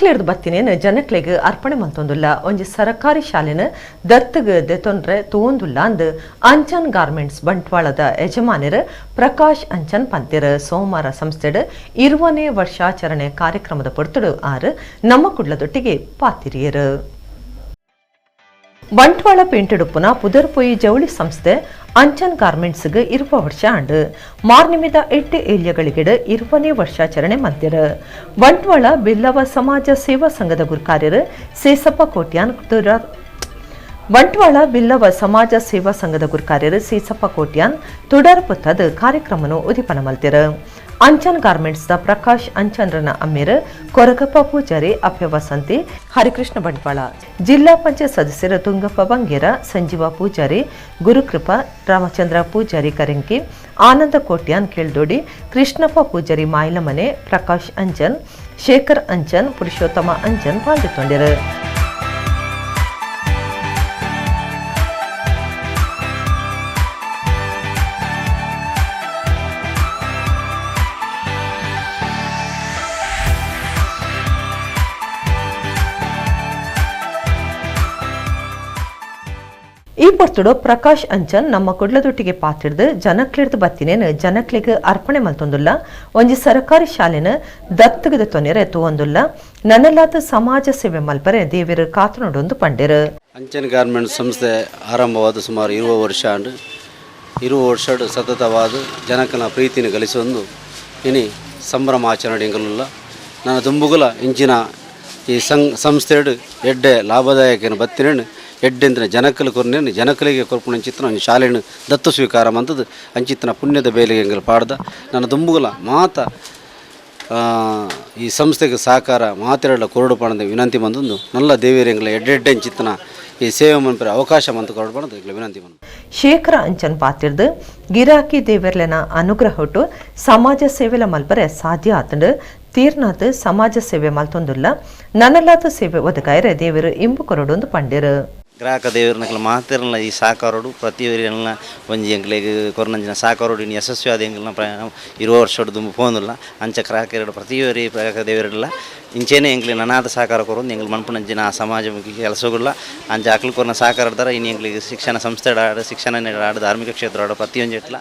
ಜನಕ್ಲೆರ್ದ್ ಬತ್ತಿನೇನ್ ಜನಕ್ಲೆಗ್ ಅರ್ಪಣೆ ಮಲ್ತೊಂದುಲ್ಲ. ಒಂಜಿ ಸರಕಾರಿ ಶಾಲೆನ ದತ್ತುಗ್ ದೆತೊನ್ರೆ ತೂವೊಂದುಲ್ಲ ಅಂದ್ ಅಂಚನ್ ಗಾರ್ಮೆಂಟ್ಸ್ ಬಂಟ್ವಾಳದ ಯಜಮಾನರು ಪ್ರಕಾಶ್ ಅಂಚನ್ ಪಂತೆರ್. ಸೋಮವಾರ ಸಂಸ್ಥೆಡ್ 20ನೇ ವರ್ಷಾಚರಣೆ ಕಾರ್ಯಕ್ರಮದ ಪೊರ್ತುಡು ಆರು ನಮ್ಮ ಕುಡ್ಲದೊಟ್ಟಿಗೆ ಪಾತಿರಿಯರು. ಬಂಟ್ವಾಳ ಪೇಂಟೆಡುಪ್ಪುನ ಪುದರ್ಪೊಯಿ ಜವಳಿ ಸಂಸ್ಥೆ ಅಂಚನ್ ಗಾರ್ಮೆಂಟ್ಸ್ಗ್ 20 ವರ್ಷ ಆಂಡ್. ಮಾರ್ನಿಮಿದ 8 ಏಲ್ಯಗಳಿಗೆಡ್ 20ನೇ ವರ್ಷಾಚರಣೆ ಮಲ್ತೆರ್. ಬಂಟ್ವಾಳ ಬಿಲ್ಲವ ಸಮಾಜ ಸೇವಾ ಸಂಘದ ಗುರುಕಾರ್ಯರು ಸೇಸಪ್ಪ ಕೋಟ್ಯಾನ್ ಬಂಟ್ವಾಳ ಬಿಲ್ಲವ ಸಮಾಜ ಸೇವಾ ಸಂಘದ ಗುರುಕಾರ್ಯರು ಸೇಸಪ್ಪ ಕೋಟ್ಯಾನ್ ತುಡರ್ ಪುತ್ತದ ಕಾರ್ಯಕ್ರಮನು ಉದಿಪನ ಮಲ್ತೆರ್. ಅಂಚನ್ ಗಾರ್ಮೆಂಟ್ಸ್ the Prakash ಅಂಚನ್ರನ ಅಮ್ಮೇರ್ ಕೊರಗಪ್ಪ ಪೂಜಾರಿ, ಅಭ್ಯ ವಸಂತಿ, ಹರಿಕೃಷ್ಣ ಬಂಟ್ವಾಳ, ಜಿಲ್ಲಾ ಪಂಚಾಯತ್ ಸದಸ್ಯರು ತುಂಗಪ್ಪ ಬಂಗೇರ, ಸಂಜೀವ ಪೂಜಾರಿ, ಗುರುಕೃಪಾ, ರಾಮಚಂದ್ರ ಪೂಜಾರಿ ಕರಿಂಕಿ, ಆನಂದ ಕೋಟ್ಯಾನ್ ಕೇಳ್ದೋಡಿ, ಕೃಷ್ಣಪ್ಪ ಪೂಜಾರಿ ಮಾಯಿಲಮನೆ, ಪ್ರಕಾಶ್ ಅಂಚನ್, ಶೇಖರ್ ಅಂಚನ್, ಪುರುಷೋತ್ತಮ ಅಂಚನ್ ಪಾಲ್ಗೊಂಡಿರು. ಈ ಪೊರ್ತುಡು ಪ್ರಕಾಶ್ ಅಂಚನ್ ನಮ್ಮ ಕುಡ್ಲದೊಟ್ಟಿಗೆ ಪಾತಿಡ್ದು ಜನಕ್ಲೆರ್ದ್ ಬತ್ತಿನೇನ್ ಜನಕ್ಲೆಗ್ ಅರ್ಪಣೆ ಮಲ್ತೊಂದುಲ್ಲ. ಒಂಜಿ ಸರಕಾರಿ ಶಾಲೆನ ದತ್ತುಗದ ತೊನೆರೆ ತೂವೊಂದುಲ್ಲ. ನನಲಾದ ಸಮಾಜ ಸೇವೆ ಮಲ್ಪರೆ ದೇವೆರ್ ಕಾತುನೊಡೊಂದು ಪಂಡೆರು. ಅಂಚನ್ ಗಾರ್ಮೆಂಟ್ ಸಂಸ್ಥೆ ಆರಂಭವಾದ ಸುಮಾರು 20 ವರ್ಷ ಆಂಡ್. 20 ವರ್ಷಡ್ ಸತತವಾದ ಜನಕನ ಪ್ರೀತಿನ ಗಳಿಸೊಂದು ಇನಿ ಸಂಭ್ರಮಾಚರಣೆ ಎಂಗಲುಲ್ಲ. ನನ್ನ ದುಂಬುಗುಲ ಇಂಚಿನ ಈ ಸಂಸ್ಥೆಡ್ ಎಡ್ಡೆ ಲಾಭದಾಯಕನ ಬತ್ತಿನೇನು ಎಡ್ಡೆಂದಿನ ಜನಕಲು ಕೊರ್ನೇನು ಜನಕಲಿಗೆ ಕೊರ್ಪುನ ಅಂಚಿತ್ತನ ಒಂಜಿ ಶಾಲೆನು ದತ್ತು ಸ್ವೀಕಾರ ಮಂತದ್ದು ಅಂಚಿತ್ತನ ಪುಣ್ಯದ ಬೇಲೆಗೆ ಎಂಗಲು ಪಾಡ್ದ. ನನ್ನ ದುಂಬುಗುಲ ಮಾತ ಈ ಸಂಸ್ಥೆಗೆ ಸಹಕಾರ ಮಾತೆರಡ ಕೊರಡು ಪಣದ ವಿನಂತಿ ಬಂದೊಂದು ನಲ್ಲ ದೇವಿಯರೆಂಗಲ ಎಡ್ಡೆಡ್ಡೆ ಅಂಚಿತ್ತನ ಈ ಸೇವೆ ಮನ್ಪರೆ ಅವಕಾಶ ಮಂತು ಕೊರಡು ಪಣದ ಎಂಗ್ಲ ವಿನಂತಿ ಬಂದು. ಶೇಖರ ಅಂಚನ್ ಪಾತಿರ್ದು ಗಿರಾಕಿ ದೇವರ್ಲೆನ ಅನುಗ್ರಹೊಟ್ಟು ಸಮಾಜ ಸೇವೆಲ ಮಲ್ಪರೆ ಸಾಧ್ಯ ಆತಂಡು. ತೀರ್ನಾಥ್ ಸಮಾಜ ಸೇವೆ ಮಲ್ತೊಂದುಲ್ಲ. ನನ್ನಲಾದ ಸೇವೆ ಒದಗಾಯರೆ ದೇವರು ಇಂಬು ಕೊರಡೊಂದು ಪಂಡೆರು. ಗ್ರಾಹಕ ದೇವರನಕಲ ಮಾತೆರ್ನ ಈ ಸಹಕಾರೋಡು ಪ್ರತಿಯೊರಿಯನ್ನ ಒಂಜಿ ಎಂಕ್ಲೆಗ್ ಕೊರ್ನಂಚಿನ ಸಹಕಾರೋಡು ಇನ್ನು ಯಶಸ್ವಿಯಾದ ಎಂಕ್ಲೆನ ಪ್ರಯಾಣ 20 ವರ್ಷಡ್ ದುಂಬು ಪೋಂದುಲ್ಲ. ಅಂಚ ಗ್ರಾಹಕರು ಪ್ರತಿಯೊರಿ ಗ್ರಾಹಕ ದೇವರಿಲ್ಲ ಇಂಚೇನೆ ಎಂಕ್ಲೆ ನನಾದ ಸಹಕಾರ ಕೊರೊಂದು ಎಂಕ್ಲು ಮನ್ಪುನಂಚಿನ ಆ ಸಮಾಜಮುಖಿ ಕೆಲಸಗುಲ್ಲ. ಅಂಚ ಅಕ್ಲು ಕೊರ್ನ ಸಹಕಾರದಾರ ಇನ್ನು ಎಂಕ್ಲೆಗ್ ಶಿಕ್ಷಣ ಸಂಸ್ಥೆ ಆಡ್, ಶಿಕ್ಷಣ ಆಡ್, ಧಾರ್ಮಿಕ ಕ್ಷೇತ್ರ ಆಡ್ ಪ್ರತಿಯೊಂಜಿ ಎಟ್ಲ.